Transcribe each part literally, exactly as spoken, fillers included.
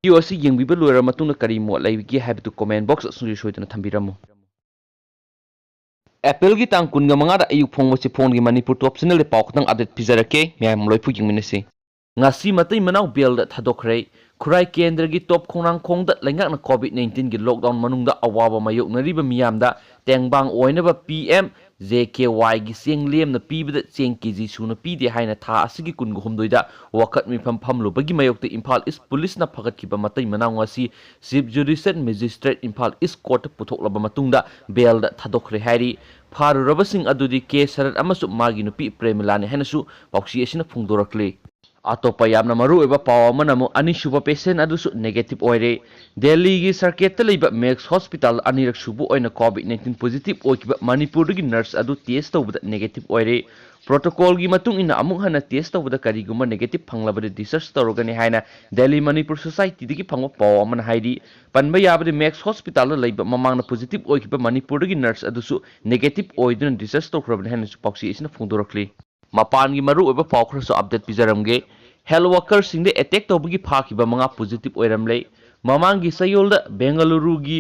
Video ꯑꯁꯤ ꯌꯦꯡꯕꯤꯕ ꯂꯣꯏꯔꯕ ꯃꯇꯨꯡꯗ ꯀꯔꯤ ꯃꯣꯠ ꯂꯩꯕꯒꯦ ꯍꯥꯏꯕꯗꯨ comment box ꯁꯨꯡꯁꯣꯏ ꯁꯣꯏꯗꯅ ꯊꯝꯕꯤꯔꯝꯃꯨ꯫ ꯑꯦꯄ꯭ꯔꯤꯜꯒꯤ ꯇꯥꯡ ꯀꯨꯟꯒ ꯃꯉꯥꯗ ꯑꯌꯨꯛ ꯐꯣꯡꯕ ꯆꯦꯐꯣꯡꯒꯤ ꯃꯅꯤꯄꯨꯔ ꯇꯣꯞ ꯆꯦꯅꯦꯜꯗ ꯄꯥꯎ ꯈꯇꯪ ꯑꯞꯗꯦꯠ ꯄꯤꯖꯔꯛꯀꯦ, ꯃꯌꯥꯝ ꯂꯣꯏꯐꯨ ꯌꯦꯡꯃꯤꯟꯅꯁꯤ꯫ ꯉꯁꯤ ꯃꯇꯩ ꯃꯅꯥꯎ ꯕꯦꯜꯗ ꯊꯥꯗꯣꯛꯈ꯭ꯔꯦ꯫ ꯈꯨꯔꯥꯏ ꯀꯦꯟꯗ꯭ꯔꯒꯤ ꯇꯣꯞ ꯈꯣꯡꯅꯥꯡꯈꯣꯡꯗ ꯂꯩꯉꯥꯛꯅ ꯀꯣꯚꯤꯗ ꯅꯥꯏꯟꯇꯤꯟꯒꯤ ꯂꯣꯛꯗꯥꯎꯟ ꯃꯅꯨꯡꯗ ꯑꯋꯥꯕ ꯃꯥꯌꯣꯛꯅꯔꯤꯕ ꯃꯤꯌꯥꯝꯗ ꯇꯦꯡꯕꯥꯡ ꯑꯣꯏꯅꯕ ꯄꯤ ꯑꯦꯝ ꯖꯦ ꯀꯦ ꯋꯥꯏꯒꯤ ꯆꯦꯡ ꯂꯦꯝꯅ ꯄꯤꯕꯗ ꯆꯦꯡ ꯀꯦ ꯖꯤ ꯁꯨꯅ ꯄꯤꯗꯦ ꯍꯥꯏꯅ ꯊꯥ ꯑꯁꯤꯒꯤ ꯀꯨꯟꯒ ꯍꯨꯝꯗꯣꯏꯗ ꯋꯥꯀꯠ ꯃꯤꯐꯝ ꯐꯝꯂꯨꯕꯒꯤ ꯃꯥꯌꯣꯛꯇ ꯏꯝꯐꯥꯜ ꯏꯁ ꯄꯨꯂꯤꯁꯅ ꯐꯒꯠꯈꯤꯕ ꯃꯇꯩ ꯃꯅꯥꯎ ꯉꯁꯤ ꯆꯤꯐ ꯖꯨꯗꯤꯁꯤꯌꯦꯜ ꯃꯦꯖꯤꯁꯇ꯭ꯔꯦꯠ ꯏꯝꯐꯥꯜ ꯏꯁ ꯀꯣꯔꯠꯇ ꯄꯨꯊꯣꯛꯂꯕ ꯃꯇꯨꯡꯗ ꯕꯦꯜꯗ ꯊꯥꯗꯣꯛꯈ꯭ꯔꯦ ꯍꯥꯏꯔꯤ꯫ ꯐꯥꯔꯨꯔꯕꯁꯤꯡ ꯑꯗꯨꯗꯤ ꯀꯦ ꯁꯔꯠ ꯑꯃꯁꯨꯡ ꯃꯥꯒꯤ ꯅꯨꯄꯤ ꯄ꯭ꯔꯦꯃꯤꯂꯥꯅꯤ ꯍꯥꯏꯅꯁꯨ ꯄꯥꯎꯆꯦ ꯑꯁꯤꯅ ꯐꯣꯡꯗꯣꯔꯛꯂꯤ꯫ ꯑꯇꯣꯞꯄ ꯌꯥꯝꯅ ꯃꯔꯨꯑꯣꯏꯕ ꯄꯥꯎ ꯑꯃꯅ ꯑꯃꯨꯛ ꯑꯅꯤꯁꯨꯕ ꯄꯦꯁꯦꯟ ꯑꯗꯨꯁꯨ ꯅꯦꯒꯦꯇꯤꯚ ꯑꯣꯏꯔꯦ꯫ ꯗꯦꯜꯂꯤꯒꯤ ꯁꯔꯀꯦꯠꯇ ꯂꯩꯕ ꯃꯦꯛꯁ ꯍꯣꯁꯄꯤꯇꯥꯜ ꯑꯅꯤꯔꯛ ꯁꯨꯕ ꯑꯣꯏꯅ ꯀꯣꯚꯤꯗ ꯅꯥꯏꯟꯇꯤꯟ ꯄꯣꯖꯤꯇꯤꯚ ꯑꯣꯏꯈꯤꯕ ꯃꯅꯤꯄꯨꯔꯗꯒꯤ ꯅꯔꯁ ꯑꯗꯨ ꯇꯦꯁ ꯇꯧꯕꯗ ꯅꯦꯒꯦꯇꯤꯚ ꯑꯣꯏꯔꯦ꯫ ꯄ꯭ꯔꯣꯇꯣꯀꯣꯜꯒꯤ ꯃꯇꯨꯡ ꯏꯟꯅ ꯑꯃꯨꯛ ꯍꯟꯅ ꯇꯦꯁ ꯇꯧꯕꯗ ꯀꯔꯤꯒꯨꯝꯕ ꯅꯦꯒꯦꯇꯤꯚ ꯐꯪꯂꯕꯗꯤ ꯗꯤꯁꯆꯥꯔꯖ ꯇꯧꯔꯒꯅꯤ ꯍꯥꯏꯅ ꯗꯦꯜꯂꯤ ꯃꯅꯤꯄꯨꯔ ꯁꯣꯁꯥꯏꯇꯤꯗꯒꯤ ꯐꯪꯕ ꯄꯥꯎ ꯑꯃꯅ ꯍꯥꯏꯔꯤ꯫ ꯄꯟꯕ ꯌꯥꯕꯗꯤ ꯃꯦꯛꯁ ꯍꯣꯁꯄꯤꯇꯥꯜꯗ ꯂꯩꯕ ꯃꯃꯥꯡꯗ ꯄꯣꯖꯤꯇꯤꯚ ꯑꯣꯏꯈꯤꯕ ꯃꯅꯤꯄꯨꯔꯗꯒꯤ ꯅꯔꯁ ꯑꯗꯨꯁꯨ ꯅꯦꯒꯦꯇꯤꯚ ꯑꯣꯏꯗꯨꯅ ꯗꯤꯁꯆꯥꯔꯖ ꯇꯧꯈ꯭ꯔꯕꯅꯤ ꯍꯥꯏꯅꯁꯨ ꯄꯥꯎꯆꯦ ꯑꯁꯤꯅ ꯐꯣꯡꯗꯣꯔꯛꯂꯤ꯫ ꯃꯄꯥꯟꯒꯤ ꯃꯔꯨꯑꯣꯏꯕ ꯄꯥꯎ ꯈꯔꯁꯨ ꯑꯞꯗꯦꯠ ꯄꯤꯖꯔꯝꯒꯦ꯫ ꯍꯦꯜꯊ ꯋꯥꯔꯀꯔꯁꯤꯡꯗ ꯑꯦꯇꯦꯛ ꯇꯧꯕꯒꯤ ꯐꯥꯈꯤꯕ ꯃꯉꯥ ꯄꯣꯖꯤꯇꯤꯚ ꯑꯣꯏꯔꯝꯂꯦ꯫ ꯃꯃꯥꯡꯒꯤ ꯆꯌꯣꯜꯗ ꯕꯦꯡꯒꯂꯨꯔꯨꯒꯤ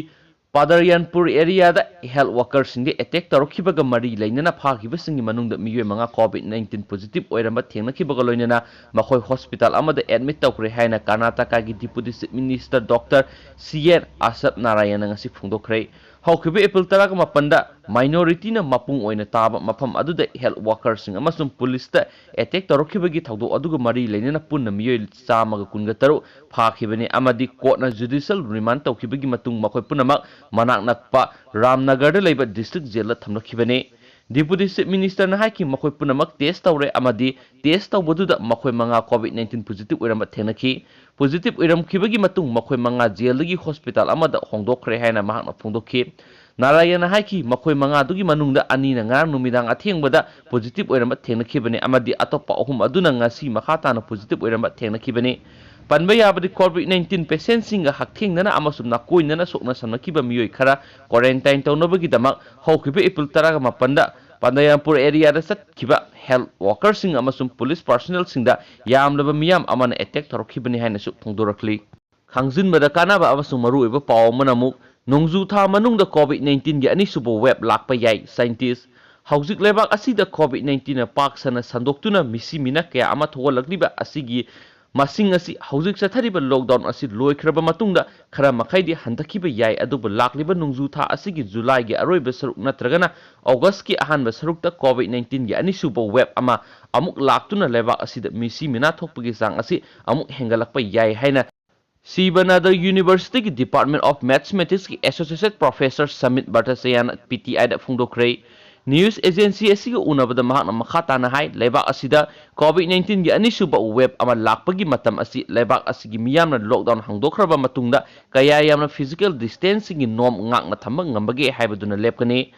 ꯄꯥꯗꯔꯌꯥꯟꯄꯨꯔ ꯑꯦꯔꯤꯌꯥꯗ ꯍꯦꯜꯊ ꯋꯥꯔꯀꯔꯁꯤꯡꯗ ꯑꯦꯇꯦꯛ ꯇꯧꯔꯛꯈꯤꯕꯒ ꯃꯔꯤ ꯂꯩꯅꯅ ꯐꯥꯈꯤꯕꯁꯤꯡꯒꯤ ꯃꯅꯨꯡꯗ ꯃꯤꯑꯣꯏ ꯃꯉꯥ ꯀꯣꯚꯤꯗ ꯅꯥꯏꯟꯇꯤꯟ ꯄꯣꯖꯤꯇꯤꯚ ꯑꯣꯏꯔꯝꯕ ꯊꯦꯡꯅꯈꯤꯕꯒ ꯂꯣꯏꯅꯅ ꯃꯈꯣꯏ ꯍꯣꯁꯄꯤꯇꯥꯜ ꯑꯃꯗ ꯑꯦꯗꯃꯤꯠ ꯇꯧꯈ꯭ꯔꯦ ꯍꯥꯏꯅ ꯀꯔꯅꯥꯇꯀꯥꯒꯤ deputy chief minister doctor C N Ashwath ꯅꯥꯔꯥꯌꯟꯅ ꯉꯁꯤ ꯐꯣꯡꯗꯣꯛꯈ꯭ꯔꯦ꯫ ꯍꯧꯈꯤꯕ ꯑꯦꯄ꯭ꯔꯤꯜ ꯇꯔꯥꯒ ꯃꯥꯄꯟꯗ ꯃꯥꯏꯅꯣꯔꯤꯇꯤꯅ ꯃꯄꯨꯡ ꯑꯣꯏꯅ ꯇꯥꯕ ꯃꯐꯝ ꯑꯗꯨꯗ ꯍꯦꯜꯊ ꯋꯥꯔꯀꯔꯁꯤꯡ ꯑꯃꯁꯨꯡ ꯄꯨꯂꯤꯁꯇ ꯑꯦꯇꯦꯛ ꯇꯧꯔꯛꯈꯤꯕꯒꯤ ꯊꯧꯗꯣꯛ ꯑꯗꯨꯒ ꯃꯔꯤ ꯂꯩꯅꯅ ꯄꯨꯟꯅ ꯃꯤꯑꯣꯏ ꯆꯥꯝꯃꯒ ꯀꯨꯟꯒ ꯇꯔꯨꯛ ꯐꯥꯈꯤꯕꯅꯤ ꯑꯃꯗꯤ ꯀꯣꯔꯠꯅ ꯖꯨꯗꯤꯁꯤꯌꯦꯜ ꯔꯤꯃꯥꯟꯗ ꯇꯧꯈꯤꯕꯒꯤ ꯃꯇꯨꯡ ꯃꯈꯣꯏ ꯄꯨꯝꯅꯃꯛ ꯃꯅꯥꯛ ꯅꯛꯄ ꯔꯥꯝꯅꯒꯔꯗ ꯂꯩꯕ ꯗꯤꯁꯇ꯭ꯔꯤꯛ ꯖꯦꯜꯗ ꯊꯝꯂꯛꯈꯤꯕꯅꯤ꯫ ꯗꯤꯄꯨꯇꯤ ꯆꯤꯐ ꯃꯤꯅꯤꯁꯇꯔꯅ ꯍꯥꯏꯈꯤ, ꯃꯈꯣꯏ ꯄꯨꯝꯅꯃꯛ ꯇꯦꯁ ꯇꯧꯔꯦ ꯑꯃꯗꯤ ꯇꯦꯁ ꯇꯧꯕꯗꯨꯗ ꯃꯈꯣꯏ ꯃꯉꯥ ꯀꯣꯚꯤꯗ ꯅꯥꯏꯟꯇꯤꯟ ꯄꯣꯖꯤꯇꯤꯚ ꯑꯣꯏꯔꯝꯕ ꯊꯦꯡꯅꯈꯤ꯫ ꯄꯣꯖꯤꯇꯤꯚ ꯑꯣꯏꯔꯝꯈꯤꯕꯒꯤ ꯃꯇꯨꯡ ꯃꯈꯣꯏ ꯃꯉꯥ ꯖꯦꯜꯗꯒꯤ ꯍꯣꯁꯄꯤꯇꯥꯜ ꯑꯃꯗ ꯍꯣꯡꯗꯣꯛꯈ꯭ꯔꯦ ꯍꯥꯏꯅ ꯃꯍꯥꯛꯅ ꯐꯣꯡꯗꯣꯛꯈꯤ꯫ ꯅꯥꯔꯥꯌꯟꯅ ꯍꯥꯏꯈꯤ, ꯃꯈꯣꯏ ꯃꯉꯥꯗꯨꯒꯤ ꯃꯅꯨꯡꯗ ꯑꯅꯤꯅ ꯉꯔꯥꯡ ꯅꯨꯃꯤꯗꯥꯡ ꯑꯊꯦꯡꯕꯗ ꯄꯣꯖꯤꯇꯤꯚ ꯑꯣꯏꯔꯝꯕ ꯊꯦꯡꯅꯈꯤꯕꯅꯤ ꯑꯃꯗꯤ ꯑꯇꯣꯞꯄ ꯑꯍꯨꯝ ꯑꯗꯨꯅ ꯉꯁꯤ ꯃꯈꯥ ꯇꯥꯅ ꯄꯣꯖꯤꯇꯤꯚ ꯑꯣꯏꯔꯝꯕ ꯊꯦꯡꯅꯈꯤꯕꯅꯤ꯫ ꯄꯟꯕ ꯌꯥꯕꯗꯤ ꯀꯣꯚꯤꯗ ꯅꯥꯏꯟꯇꯤꯟ ꯄꯦꯁꯦꯟꯁꯤꯡꯒ ꯍꯛꯊꯦꯡꯅꯅ ꯑꯃꯁꯨꯡ ꯅꯥꯀꯣꯏꯅꯅ ꯁꯣꯛꯅ ꯁꯝꯅꯈꯤꯕ ꯃꯤꯑꯣꯏ ꯈꯔ ꯀ꯭ꯋꯥꯔꯦꯟꯇꯥꯏꯟ ꯇꯧꯅꯕꯒꯤꯗꯃꯛ ꯍꯧꯈꯤꯕ ꯑꯦꯄ꯭ꯔꯤꯜ ꯇꯔꯥꯒ ꯃꯥꯄꯟꯗ ꯄꯥꯟꯗꯌꯥꯝꯄꯨꯔ ꯑꯦꯔꯤꯌꯥꯗ ꯆꯠꯈꯤꯕ ꯍꯦꯜꯊ ꯋꯥꯔꯀꯔꯁꯤꯡ ꯑꯃꯁꯨꯡ ꯄꯨꯂꯤꯁ ꯄꯥꯔꯁꯣꯅꯦꯜꯁꯤꯡꯗ ꯌꯥꯝꯂꯕ ꯃꯤꯌꯥꯝ ꯑꯃꯅ ꯑꯦꯇꯦꯛ ꯇꯧꯔꯛꯈꯤꯕꯅꯤ ꯍꯥꯏꯅꯁꯨ ꯐꯣꯡꯗꯣꯔꯛꯂꯤ꯫ ꯈꯪꯖꯤꯟꯕꯗ ꯀꯥꯟꯅꯕ ꯑꯃꯁꯨꯡ ꯃꯔꯨꯑꯣꯏꯕ ꯄꯥꯎ ꯑꯃꯅ ꯑꯃꯨꯛ ꯅꯣꯡꯖꯨ ꯊꯥ ꯃꯅꯨꯡꯗ COVID nineteenꯒꯤ ꯑꯅꯤꯁꯨꯕ wave ꯂꯥꯛꯄ ꯌꯥꯏ꯫ Scientist, ꯍꯧꯖꯤꯛ ꯂꯩꯕꯥꯛ ꯑꯁꯤꯗ COVID nineteenꯅ ꯄꯥꯛ ꯁꯟꯅ ꯁꯟꯗꯣꯛꯇꯨꯅ ꯃꯤꯁꯤ ꯃꯤꯅꯥ ꯀꯌꯥ ꯑꯃ ꯊꯣꯛꯍꯜꯂꯛꯂꯤꯕ ꯑꯁꯤꯒꯤ ꯃꯁꯤꯡ ꯑꯁꯤ ꯍꯧꯖꯤꯛ ꯆꯠꯊꯔꯤꯕ lockdown ꯑꯁꯤ ꯂꯣꯏꯈ꯭ꯔꯕ ꯃꯇꯨꯡꯗ ꯈꯔ ꯃꯈꯩꯗꯤ ꯍꯟꯊꯈꯤꯕ ꯌꯥꯏ, ꯑꯗꯨꯕꯨ ꯂꯥꯛꯂꯤꯕ ꯅꯣꯡꯖꯨ ꯊꯥ ꯑꯁꯤꯒꯤ ꯖꯨꯂꯥꯏꯒꯤ ꯑꯔꯣꯏꯕ ꯁꯔꯨꯛ ꯅꯠꯇ꯭ꯔꯒꯅ ꯑꯣꯒꯁꯀꯤ ꯑꯍꯥꯟꯕ ꯁꯔꯨꯛꯇ COVID nineteenꯒꯤ ꯑꯅꯤꯁꯨꯕ wave ꯑꯃ ꯑꯃꯨꯛ ꯂꯥꯛꯇꯨꯅ ꯂꯩꯕꯥꯛ ꯑꯁꯤꯗ ꯃꯤꯁꯤ ꯃꯤꯅꯥ ꯊꯣꯛꯄꯒꯤ ꯆꯥꯡ ꯑꯁꯤ ꯑꯃꯨꯛ ꯍꯦꯟꯒꯠꯂꯛꯄ ꯌꯥꯏ ꯍꯥꯏꯅ ꯁꯤꯕꯅꯥꯗꯔ Universityꯒꯤ Department of Mathematicsꯀꯤ Associate Professor Samit Bhattacharyaꯅ PTIꯗ ꯐꯣꯡꯗꯣꯛꯈ꯭ꯔꯦ꯫ News agency ꯑꯁꯤꯒ ꯎꯅꯕꯗ ꯃꯍꯥꯛꯅ ꯃꯈꯥ ꯇꯥꯅ ꯍꯥꯏ, ꯂꯩꯕꯥꯛ ꯑꯁꯤꯗ COVID nineteenꯒꯤ ꯑꯅꯤꯁꯨꯕ wave ꯑꯃ ꯂꯥꯛꯄꯒꯤ ꯃꯇꯝ ꯑꯁꯤ ꯂꯩꯕꯥꯛ ꯑꯁꯤꯒꯤ ꯃꯤꯌꯥꯝꯅ lockdown ꯍꯥꯡꯗꯣꯛꯈ꯭ꯔꯕ ꯃꯇꯨꯡꯗ ꯀꯌꯥ ꯌꯥꯝꯅ physical distancingꯒꯤ norm ꯉꯥꯛꯅ ꯊꯝꯕ ꯉꯝꯕꯒꯦ ꯍꯥꯏꯕꯗꯨꯅ ꯂꯦꯞꯀꯅꯤ꯫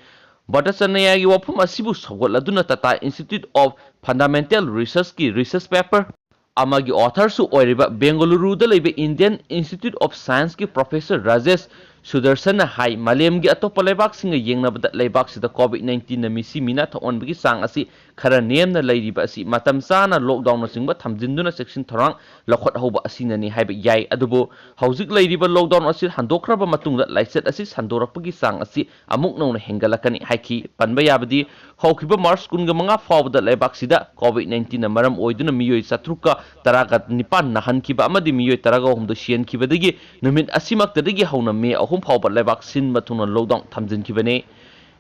ꯚꯥꯇꯥꯆꯥꯔꯌꯒꯤ ꯋꯥꯐꯝ ꯑꯁꯤꯕꯨ ꯁꯧꯒꯠꯂꯗꯨꯅ Tata Institute of Fundamental Researchꯀꯤ research paper ꯑꯃꯒꯤ authorꯁꯨ ꯑꯣꯏꯔꯤꯕ ꯕꯦꯡꯒꯂꯨꯔꯨꯗ ꯂꯩꯕ Indian Institute of Scienceꯀꯤ Professor Rajesh ꯁꯨꯗꯔꯁꯟꯅ ꯍꯥꯏ, ꯃꯥꯂꯦꯝꯒꯤ ꯑꯇꯣꯞꯄ ꯂꯩꯕꯥꯛꯁꯤꯡꯒ ꯌꯦꯡꯅꯕꯗ ꯂꯩꯕꯥꯛꯁꯤꯗ COVID nineteenꯅ ꯃꯤꯁꯤ ꯃꯤꯅꯥ ꯊꯣꯛꯍꯟꯕꯒꯤ ꯆꯥꯡ ꯑꯁꯤ ꯈꯔ ꯅꯦꯝꯅ ꯂꯩꯔꯤꯕ ꯑꯁꯤ ꯃꯇꯝ ꯆꯥꯅ lockdownꯅꯆꯤꯡꯕ ꯊꯝꯖꯤꯟꯗꯨꯅ ꯆꯦꯛꯁꯤꯟ ꯊꯧꯔꯥꯡ ꯂꯧꯈꯠꯍꯧꯕ ꯑꯁꯤꯅꯅꯤ ꯍꯥꯏꯕ ꯌꯥꯏ꯫ ꯑꯗꯨꯕꯨ ꯍꯧꯖꯤꯛ ꯂꯩꯔꯤꯕ lockdown ꯑꯁꯤ ꯍꯟꯗꯣꯛꯈ꯭ꯔꯕ ꯃꯇꯨꯡꯗ ꯂꯥꯏꯆꯠ ꯑꯁꯤ ꯁꯟꯗꯣꯔꯛꯄꯒꯤ ꯆꯥꯡ ꯑꯁꯤ ꯑꯃꯨꯛ ꯅꯧꯅ ꯍꯦꯟꯒꯠꯂꯛꯀꯅꯤ ꯍꯥꯏꯈꯤ꯫ ꯄꯟꯕ ꯌꯥꯕꯗꯤ, ꯍꯧꯈꯤꯕ ꯃꯥꯔꯆ ꯀꯨꯟꯃꯉꯥ ꯐꯥꯎꯕꯗ ꯂꯩꯕꯥꯛꯁꯤꯗ COVID nineteenꯅ ꯃꯔꯝ ꯑꯣꯏꯗꯨꯅ ꯃꯤꯑꯣꯏ ꯆꯥꯇ꯭ꯔꯨꯛꯀ ꯇꯔꯥꯒ ꯅꯤꯄꯥꯟ ꯅꯥꯍꯟꯈꯤꯕ ꯑꯃꯗꯤ ꯃꯤꯑꯣꯏ ꯇꯔꯥꯒ ꯍꯨꯝꯗꯣꯏ ꯁꯤꯍꯟꯈꯤꯕꯗꯒꯤ ꯅꯨꯃꯤꯠ ꯑꯁꯤꯃꯛꯇꯗꯒꯤ ꯍꯧꯅ ꯃꯦ ꯑꯍꯨꯝ ꯐꯥꯎꯕ ꯂꯩꯕꯥꯛ ꯁꯤꯟꯕ ꯊꯨꯡꯅ lockdown ꯊꯝꯖꯤꯟꯈꯤꯕꯅꯤ꯫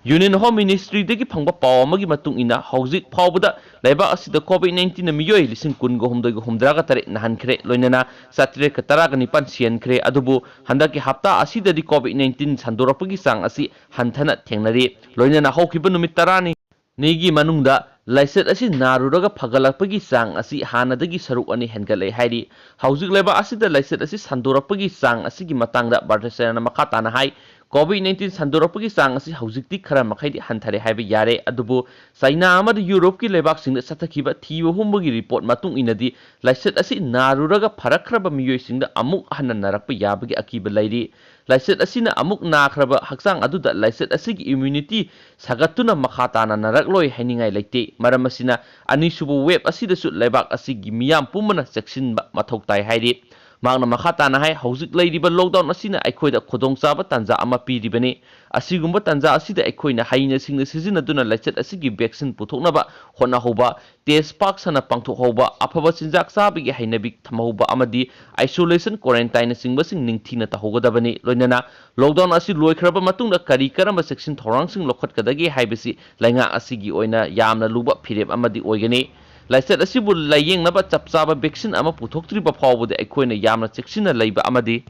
Union Home Ministryꯗꯒꯤ ꯐꯪꯕ ꯄꯥꯎ ꯑꯃꯒꯤ ꯃꯇꯨꯡ ꯏꯟꯅ, ꯍꯧꯖꯤꯛ ꯐꯥꯎꯕꯗ ꯂꯩꯕꯥꯛ ꯑꯁꯤꯗ COVID nineteenꯅ ꯃꯤꯑꯣꯏ ꯂꯤꯁꯤꯡ ꯀꯨꯟꯒ ꯍꯨꯝꯗꯣꯏꯒ ꯍꯨꯝꯗ꯭ꯔꯥꯒ ꯇꯔꯦꯠ ꯅꯥꯍꯟꯈ꯭ꯔꯦ, ꯂꯣꯏꯅꯅ ꯆꯥꯇ꯭ꯔꯦꯠꯀ ꯇꯔꯥꯒ ꯅꯤꯄꯥꯟ ꯁꯤꯍꯟꯈ꯭ꯔꯦ꯫ ꯑꯗꯨꯕꯨ ꯍꯟꯗꯛꯀꯤ ꯍꯞꯇꯥ ꯑꯁꯤꯗꯗꯤ COVID nineteen ꯁꯟꯗꯣꯔꯛꯄꯒꯤ ꯆꯥꯡ ꯑꯁꯤ ꯍꯟꯊꯅ ꯊꯦꯡꯅꯔꯤ꯫ ꯂꯣꯏꯅꯅ ꯍꯧꯈꯤꯕ ꯅꯨꯃꯤꯠ ꯇꯔꯥꯅꯤ ꯅꯤꯒꯤ ꯃꯅꯨꯡꯗ ꯂꯥꯏꯆꯠ ꯑꯁꯤ ꯅꯥꯔꯨꯔꯒ ꯐꯒꯠꯂꯛꯄꯒꯤ ꯆꯥꯡ ꯑꯁꯤ ꯍꯥꯟꯅꯗꯒꯤ ꯁꯔꯨꯛ ꯑꯅꯤ ꯍꯦꯟꯒꯠꯂꯦ ꯍꯥꯏꯔꯤ꯫ ꯍꯧꯖꯤꯛ ꯂꯩꯕꯥꯛ ꯑꯁꯤꯗ ꯂꯥꯏꯆꯠ ꯑꯁꯤ ꯁꯟꯗꯣꯔꯛꯄꯒꯤ ꯆꯥꯡ ꯑꯁꯤꯒꯤ ꯃꯇꯥꯡꯗ ꯚꯥꯇꯥꯆꯥꯔꯌꯅ ꯃꯈꯥ ꯇꯥꯅ ꯍꯥꯏ, COVID nineteen ꯁꯟꯗꯣꯔꯛꯄꯒꯤ ꯆꯥꯡ ꯑꯁꯤ ꯍꯧꯖꯤꯛꯇꯤ ꯈꯔ ꯃꯈꯩꯗꯤ ꯍꯟꯊꯔꯦ ꯍꯥꯏꯕ ꯌꯥꯔꯦ, ꯑꯗꯨꯕꯨ ꯆꯥꯏꯅꯥ ꯑꯃꯗꯤ ꯌꯨꯔꯣꯞꯀꯤ ꯂꯩꯕꯥꯛꯁꯤꯡꯗ ꯆꯠꯊꯈꯤꯕ ꯊꯤꯕ ꯍꯨꯝꯕꯒꯤ report ꯃꯇꯨꯡ ꯏꯟꯅꯗꯤ ꯂꯥꯏꯆꯠ ꯑꯁꯤ ꯅꯥꯔꯨꯔꯒ ꯐꯔꯛꯈ꯭ꯔꯕ ꯃꯤꯑꯣꯏꯁꯤꯡꯗ ꯑꯃꯨꯛ ꯍꯟꯅ ꯅꯥꯔꯛꯄ ꯌꯥꯕꯒꯤ ꯑꯀꯤꯕ ꯂꯩꯔꯤ꯫ ꯂꯥꯏꯆꯠ ꯑꯁꯤꯅ ꯑꯃꯨꯛ ꯅꯥꯈ꯭ꯔꯕ ꯍꯛꯆꯥꯡ ꯑꯗꯨꯗ ꯂꯥꯏꯆꯠ ꯑꯁꯤꯒꯤ immunity ꯁꯥꯒꯠꯇꯨꯅ ꯃꯈꯥ ꯇꯥꯅ ꯅꯥꯔꯛꯂꯣꯏ ꯍꯥꯏꯅꯤꯡꯉꯥꯏ ꯂꯩꯇꯦ꯫ ꯃꯔꯝ ꯑꯁꯤꯅ ꯑꯅꯤꯁꯨꯕ wave ꯑꯁꯤꯗꯁꯨ ꯂꯩꯕꯥꯛ ꯑꯁꯤꯒꯤ ꯃꯤꯌꯥꯝ ꯄꯨꯝꯕꯅ ꯆꯦꯛꯁꯤꯟꯕ ꯃꯊꯧ ꯇꯥꯏ ꯍꯥꯏꯔꯤ꯫ ꯃꯍꯥꯛꯅ ꯃꯈꯥ ꯇꯥꯅ ꯍꯥꯏ, ꯍꯧꯖꯤꯛ ꯂꯩꯔꯤꯕ lockdown ꯑꯁꯤꯅ ꯑꯩꯈꯣꯏꯗ ꯈꯨꯗꯣꯡꯆꯥꯕ ꯇꯥꯟꯖꯥ ꯑꯃ ꯄꯤꯔꯤꯕꯅꯤ꯫ ꯑꯁꯤꯒꯨꯝꯕ ꯇꯥꯟꯖꯥ ꯑꯁꯤꯗ ꯑꯩꯈꯣꯏꯅ ꯍꯩꯅ ꯁꯤꯡꯅ ꯁꯤꯖꯤꯟꯅꯗꯨꯅ ꯂꯥꯏꯆꯠ ꯑꯁꯤꯒꯤ vaccine ꯄꯨꯊꯣꯛꯅꯕ ꯍꯣꯠꯅꯍꯧꯕ, test ꯄꯥꯛ ꯁꯟꯅ ꯄꯥꯡꯊꯣꯛꯍꯧꯕ, ꯑꯐꯕ ꯆꯤꯟꯖꯥꯛ ꯆꯥꯕꯒꯤ ꯍꯩꯅꯕꯤ ꯊꯝꯍꯧꯕ ꯑꯃꯗꯤ isolation, quarantine ꯅꯆꯤꯡꯕꯁꯤꯡ ꯅꯤꯡꯊꯤꯅ ꯇꯧꯍꯧꯒꯗꯕꯅꯤ꯫ ꯂꯣꯏꯅꯅ lockdown ꯑꯁꯤ ꯂꯣꯏꯈ꯭ꯔꯕ ꯃꯇꯨꯡꯗ ꯀꯔꯤ ꯀꯔꯝꯕ ꯆꯦꯛꯁꯤꯟ ꯊꯧꯔꯥꯡꯁꯤꯡ ꯂꯧꯈꯠꯀꯗꯒꯦ ꯍꯥꯏꯕꯁꯤ ꯂꯩꯉꯥꯛ ꯑꯁꯤꯒꯤ ꯑꯣꯏꯅ ꯌꯥꯝꯅ ꯂꯨꯕ ꯐꯤꯔꯦꯞ ꯑꯃꯗꯤ ꯑꯣꯏꯒꯅꯤ꯫ ꯂꯥꯏꯆꯠ ꯑꯁꯤꯕꯨ ꯂꯥꯌꯦꯡꯅꯕ ꯆꯞ ꯆꯥꯕ vaccine ꯑꯃ ꯄꯨꯊꯣꯛꯇ꯭ꯔꯤꯕ ꯐꯥꯎꯕꯗ ꯑꯩꯈꯣꯏꯅ ꯌꯥꯝꯅ ꯆꯦꯛꯁꯤꯟꯅ ꯂꯩꯕ ꯑꯃꯗꯤ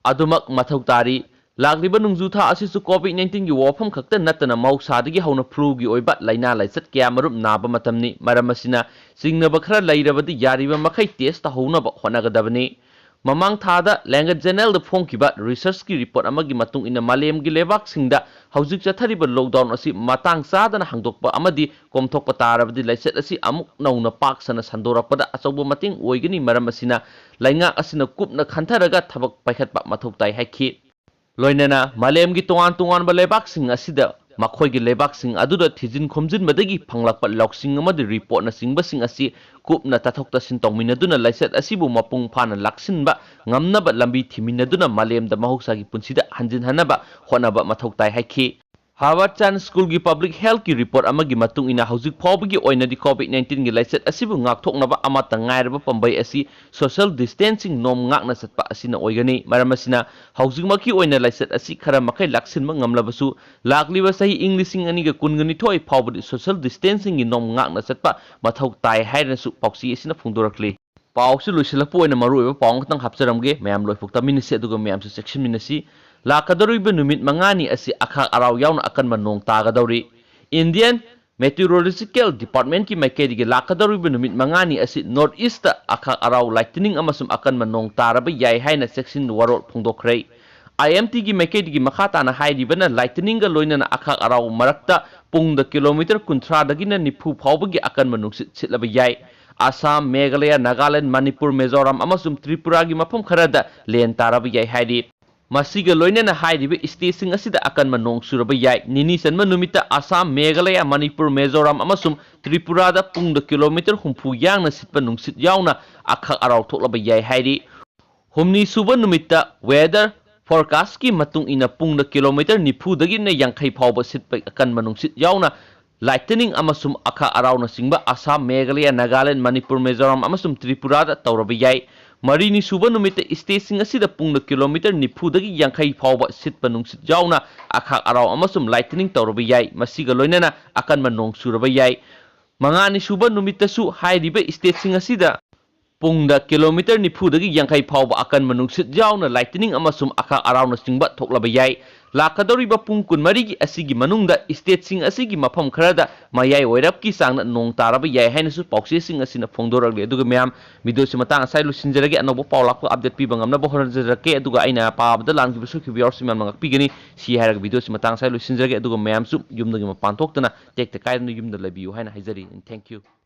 ꯑꯗꯨꯃꯛ ꯃꯊꯧ ꯇꯥꯔꯤ꯫ ꯂꯥꯛꯂꯤꯕ ꯅꯣꯡꯖꯨ ꯊꯥ ꯑꯁꯤꯁꯨ COVID nineteen ꯒꯤ ꯋꯥꯐꯝ ꯈꯛꯇ ꯅꯠꯇꯅ ꯃꯍꯧꯁꯥꯗꯒꯤ ꯍꯧꯅ flu ꯒꯤ ꯑꯣꯏꯕ ꯂꯥꯏꯅꯥ ꯂꯥꯏꯆꯠ ꯀꯌꯥ ꯃꯔꯨꯝ ꯅꯥꯕ ꯃꯇꯝꯅꯤ꯫ ꯃꯔꯝ ꯑꯁꯤꯅ ꯆꯤꯡꯅꯕ ꯈꯔ ꯂꯩꯔꯕꯗꯤ ꯌꯥꯔꯤꯕ ꯃꯈꯩ test ꯇꯧꯍꯧꯅꯕ ꯍꯣꯠꯅꯒꯗꯕꯅꯤ꯫ ꯃꯃꯥꯡ ꯊꯥꯗ Lancet Journal ꯗ ꯐꯣꯡꯈꯤꯕ research ꯀꯤ report ꯑꯃꯒꯤ ꯃꯇꯨꯡ ꯏꯟꯅ ꯃꯥꯂꯦꯝꯒꯤ ꯂꯩꯕꯥꯛꯁꯤꯡꯗ ꯍꯧꯖꯤꯛ ꯆꯠꯊꯔꯤꯕ lockdown ꯑꯁꯤ ꯃꯇꯥꯡ ꯆꯥꯗꯅ ꯍꯥꯡꯗꯣꯛꯄ ꯑꯃꯗꯤ ꯀꯣꯝꯊꯣꯛꯄ ꯇꯥꯔꯕꯗꯤ ꯂꯥꯏꯆꯠ ꯑꯁꯤ ꯑꯃꯨꯛ ꯅꯧꯅ ꯄꯥꯛ ꯁꯟꯅ ꯁꯟꯗꯣꯔꯛꯄꯗ ꯑꯆꯧꯕ ꯃꯇꯦꯡ ꯑꯣꯏꯒꯅꯤ꯫ ꯃꯔꯝ ꯑꯁꯤꯅ ꯂꯩꯉꯥꯛ ꯑꯁꯤꯅ ꯀꯨꯞꯅ ꯈꯟꯊꯔꯒ ꯊꯕꯛ ꯄꯥꯏꯈꯠꯄ ꯃꯊꯧ ꯇꯥꯏ ꯍꯥꯏꯈꯤ꯫ ꯂꯣꯏꯅꯅ ꯃꯥꯂꯦꯝꯒꯤ ꯇꯣꯉꯥꯟ ꯇꯣꯉꯥꯟꯕ ꯂꯩꯕꯥꯛꯁꯤꯡ ꯑꯁꯤꯗ ꯃꯈꯣꯏꯒꯤ ꯂꯩꯕꯥꯛꯁꯤꯡ ꯑꯗꯨꯗ ꯊꯤꯖꯤꯟ ꯈꯣꯝꯖꯤꯟꯕꯗꯒꯤ ꯐꯪꯂꯛꯄ ꯂꯧꯁꯤꯡ ꯑꯃꯗꯤ report ꯅꯆꯤꯡꯕꯁꯤꯡ ꯑꯁꯤ ꯀꯨꯞꯅ ꯇꯥꯊꯣꯛ ꯇꯥꯁꯤꯟ ꯇꯧꯃꯤꯟꯅꯗꯨꯅ ꯂꯥꯏꯆꯠ ꯑꯁꯤꯕꯨ ꯃꯄꯨꯡ ꯐꯥꯅ ꯂꯥꯛꯁꯤꯟꯕ ꯉꯝꯅꯕ ꯂꯝꯕꯤ ꯊꯤꯃꯤꯟꯅꯗꯨꯅ ꯃꯥꯂꯦꯝꯗ ꯃꯍꯧꯁꯥꯒꯤ ꯄꯨꯟꯁꯤꯗ ꯍꯟꯖꯤꯟꯍꯟꯅꯕ ꯍꯣꯠꯅꯕ ꯃꯊꯧ ꯇꯥꯏ ꯍꯥꯏꯈꯤ꯫ Harvard Chan School ꯒꯤ public health ꯀꯤ report ꯑꯃꯒꯤ ꯃꯇꯨꯡ ꯏꯟꯅ ꯍꯧꯖꯤꯛ ꯐꯥꯎꯕꯒꯤ ꯑꯣꯏꯅꯗꯤ COVID nineteen ꯒꯤ ꯂꯥꯏꯆꯠ ꯑꯁꯤꯕꯨ ꯉꯥꯛꯊꯣꯛꯅꯕ ꯑꯃꯠꯇ ꯉꯥꯏꯔꯕ ꯄꯥꯝꯕꯩ ꯑꯁꯤ social distancing ꯅꯣꯝ ꯉꯥꯛꯅ ꯆꯠꯄ ꯑꯁꯤꯅ ꯑꯣꯏꯒꯅꯤ꯫ ꯃꯔꯝ ꯑꯁꯤꯅ ꯍꯧꯖꯤꯛꯃꯛꯀꯤ ꯑꯣꯏꯅ ꯂꯥꯏꯆꯠ ꯑꯁꯤ ꯈꯔ ꯃꯈꯩ ꯂꯥꯛꯁꯤꯟꯕ ꯉꯝꯂꯕꯁꯨ ꯂꯥꯛꯂꯤꯕ ꯆꯍꯤ ꯏꯪ ꯂꯤꯁꯤꯡ ꯑꯅꯤꯒ ꯀꯨꯟꯒ ꯅꯤꯊꯣꯏ ꯐꯥꯎꯕꯗꯤ social distancing ꯒꯤ ꯅꯣꯝ ꯉꯥꯛꯅ ꯆꯠꯄ ꯃꯊꯧ ꯇꯥꯏ ꯍꯥꯏꯅꯁꯨ ꯄꯥꯎꯆꯦ ꯑꯁꯤꯅ ꯐꯣꯡꯗꯣꯔꯛꯂꯤ꯫ ꯄꯥꯎꯁꯤ ꯂꯣꯏꯁꯤꯜꯂꯛꯄ ꯑꯣꯏꯅ ꯃꯔꯨꯑꯣꯏꯕ ꯄꯥꯎ ꯑꯃꯈꯛꯇꯪ ꯍꯥꯞꯆꯔꯝꯒꯦ, ꯃꯌꯥꯝ ꯂꯣꯏꯐꯥꯎ ꯇꯥꯃꯤꯟꯅꯁꯤ ꯑꯗꯨꯒ ꯃꯌꯥꯝꯁꯨ ꯆꯦꯛꯁꯤꯟꯃꯤꯟꯅꯁꯤ꯫ ꯂꯥꯛꯀꯗꯧꯔꯤꯕ ꯅꯨꯃꯤꯠ ꯃꯉꯥꯅꯤ ꯑꯁꯤ ꯑꯈꯥꯛ ꯑꯔꯥꯎ ꯌꯥꯎꯅ ꯑꯀꯟꯕ ꯅꯣꯡ ꯇꯥꯒꯗꯧꯔꯤ꯫ Indian Meteorological Department ꯀꯤ ꯃꯥꯏꯀꯩꯗꯒꯤ ꯂꯥꯛꯀꯗꯧꯔꯤꯕ ꯅꯨꯃꯤꯠ ꯃꯉꯥꯅꯤ ꯑꯁꯤ North East ꯇ ꯑꯈꯥꯛ ꯑꯔꯥꯎ ꯂꯥꯏꯇꯅꯤꯡ ꯑꯃꯁꯨꯡ ꯑꯀꯟꯕ ꯅꯣꯡ ꯇꯥꯔꯕ ꯌꯥꯏ ꯍꯥꯏꯅ ꯆꯦꯛꯁꯤꯟ ꯋꯥꯔꯣꯜ ꯐꯣꯡꯗꯣꯛꯈ꯭ꯔꯦ꯫ IMT ꯒꯤ ꯃꯥꯏꯀꯩꯗꯒꯤ ꯃꯈꯥ ꯇꯥꯅ ꯍꯥꯏꯔꯤꯕꯅ ꯂꯥꯏꯇꯅꯤꯡꯒ ꯂꯣꯏꯅꯅ ꯑꯈꯥꯛ ꯑꯔꯥꯎ ꯃꯔꯛꯇ ꯄꯨꯡꯗ kilometre ꯀꯨꯟꯊ꯭ꯔꯥꯗꯒꯤꯅ ꯅꯤꯐꯨ ꯐꯥꯎꯕꯒꯤ ꯑꯀꯟꯕ ꯅꯨꯡꯁꯤꯠ ꯁꯤꯠꯂꯕ ꯌꯥꯏ꯫ ꯑꯁꯥꯝ, ꯃꯦꯘꯥꯂꯌꯥ, ꯅꯥꯒꯥꯂꯦꯟ, ꯃꯅꯤꯄꯨꯔ, ꯃꯤꯖꯣꯔꯥꯝ ꯑꯃꯁꯨꯡ ꯇ꯭ꯔꯤꯄꯨꯔꯥꯒꯤ ꯃꯐꯝ ꯈꯔꯗ ꯂꯦꯟ ꯇꯥꯔꯕ ꯌꯥꯏ ꯍꯥꯏꯔꯤ꯫ ꯃꯁꯤꯒ ꯂꯣꯏꯅꯅ ꯍꯥꯏꯔꯤꯕ state ꯁꯤꯡ ꯑꯁꯤꯗ ꯑꯀꯟꯕ ꯅꯣꯡ ꯆꯨꯔꯕ ꯌꯥꯏ꯫ ꯅꯤꯅꯤ ꯆꯟꯕ ꯅꯨꯃꯤꯠꯇ ꯑꯁꯥꯝ, ꯃꯦꯘꯥꯂꯌꯥ, ꯃꯅꯤꯄꯨꯔ, ꯃꯤꯖꯣꯔꯥꯝ ꯑꯃꯁꯨꯡ ꯇ꯭ꯔꯤꯄꯨꯔꯥꯗ ꯄꯨꯡꯗ kilometre ꯍꯨꯝꯐꯨ ꯌꯥꯡꯅ ꯁꯤꯠꯄ ꯅꯨꯡꯁꯤꯠ ꯌꯥꯎꯅ ꯑꯈꯥꯛ ꯑꯔꯥꯎ ꯊꯣꯛꯂꯕ ꯌꯥꯏ ꯍꯥꯏꯔꯤ꯫ ꯍꯨꯝꯅꯤ ꯁꯨꯕ ꯅꯨꯃꯤꯠꯇ weather forecastꯀꯤ ꯃꯇꯨꯡ ꯏꯟꯅ ꯄꯨꯡꯗ ꯀꯤꯂꯣꯃꯤꯇꯔ ꯅꯤꯐꯨꯗꯒꯤꯅ ꯌꯥꯡꯈꯩ ꯐꯥꯎꯕ ꯁꯤꯠꯄ ꯑꯀꯟꯕ ꯅꯨꯡꯁꯤꯠ ꯌꯥꯎꯅ lightning ꯑꯃꯁꯨꯡ ꯑꯈꯥꯛ ꯑꯔꯥꯎꯅꯆꯤꯡꯕ ꯑꯁꯥꯝ, ꯃꯦꯘꯥꯂꯌꯥ, ꯅꯥꯒꯥꯂꯦꯟ, ꯃꯅꯤꯄꯨꯔ, ꯃꯤꯖꯣꯔꯥꯝ ꯑꯃꯁꯨꯡ ꯇ꯭ꯔꯤꯄꯨꯔꯥꯗ ꯇꯧꯔꯕ ꯌꯥꯏ꯫ ꯃꯔꯤꯅꯤ ꯁꯨꯕ ꯅꯨꯃꯤꯠꯇ stateꯁꯤꯡ ꯑꯁꯤꯗ ꯄꯨꯡꯗ ꯀꯤꯂꯣꯃꯤꯇꯔ ꯅꯤꯐꯨꯗꯒꯤ ꯌꯥꯡꯈꯩ ꯐꯥꯎꯕ ꯁꯤꯠꯄ ꯅꯨꯡꯁꯤꯠ ꯌꯥꯎꯅ ꯑꯈꯥꯛ ꯑꯔꯥꯎ ꯑꯃꯁꯨꯡ lightning ꯇꯧꯔꯕ ꯌꯥꯏ꯫ ꯃꯁꯤꯒ ꯂꯣꯏꯅꯅ ꯑꯀꯟꯕ ꯅꯣꯡ ꯆꯨꯔꯕ ꯌꯥꯏ꯫ ꯃꯉꯥꯅꯤ ꯁꯨꯕ ꯅꯨꯃꯤꯠꯇꯁꯨ ꯍꯥꯏꯔꯤꯕ stateꯁꯤꯡ ꯑꯁꯤꯗ ꯄꯨꯡꯗ ꯀꯤꯂꯣꯃꯤꯇꯔ ꯅꯤꯐꯨꯗꯒꯤ ꯌꯥꯡꯈꯩ ꯐꯥꯎꯕ ꯑꯀꯟꯕ ꯅꯨꯡꯁꯤꯠ ꯌꯥꯎꯅ lightning ꯑꯃꯁꯨꯡ ꯑꯈꯥꯛ ꯑꯔꯥꯎꯅꯆꯤꯡꯕ ꯊꯣꯛꯂꯕ ꯌꯥꯏ꯫ ꯂꯥꯛꯀꯗꯧꯔꯤꯕ ꯄꯨꯡ ꯀꯨꯟꯃꯔꯤꯒꯤ ꯑꯁꯤꯒꯤ ꯃꯅꯨꯡꯗ stateꯁꯤꯡ ꯑꯁꯤꯒꯤ ꯃꯐꯝ ꯈꯔꯗ ꯃꯌꯥꯏ ꯑꯣꯏꯔꯞꯀꯤ ꯆꯥꯡꯗ ꯅꯣꯡ ꯇꯥꯔꯕ ꯌꯥꯏ ꯍꯥꯏꯅꯁꯨ ꯄꯥꯎꯆꯦꯁꯤꯡ ꯑꯁꯤꯅ ꯐꯣꯡꯗꯣꯔꯛꯂꯤ꯫ ꯑꯗꯨꯒ ꯃꯌꯥꯝ, videoꯁꯤ ꯃꯇꯥꯡ ꯑꯁꯥꯏ ꯂꯣꯏꯁꯤꯟꯖꯔꯒꯦ꯫ ꯑꯅꯧꯕ ꯄꯥꯎ ꯂꯥꯛꯄ update ꯄꯤꯕ ꯉꯝꯅꯕ ꯍꯣꯠꯅꯖꯔꯛꯀꯦ꯫ ꯑꯗꯨꯒ ꯑꯩꯅ ꯄꯥꯕꯗ ꯂꯥꯟꯈꯤꯕ ꯁꯣꯏꯈꯤꯕ ꯌꯥꯎꯔꯁꯨ ꯃꯌꯥꯝꯅ ꯉꯥꯛꯄꯤꯒꯅꯤ꯫ ꯁꯤ ꯍꯥꯏꯔꯒ videoꯁꯤ ꯃꯇꯥꯡ ꯑꯁꯥꯏ ꯂꯣꯏꯁꯤꯟꯖꯔꯒꯦ꯫ ꯑꯗꯨꯒ ꯃꯌꯥꯝꯁꯨ ꯌꯨꯝꯗꯒꯤ ꯃꯄꯥꯟ ꯊꯣꯛꯇꯅ ꯇꯦꯛꯇ ꯀꯥꯏꯗꯅ ꯌꯨꯝꯗ ꯂꯩꯕꯤꯌꯨ ꯍꯥꯏꯅ ꯍꯥꯏꯖꯔꯤ꯫ Thank you꯫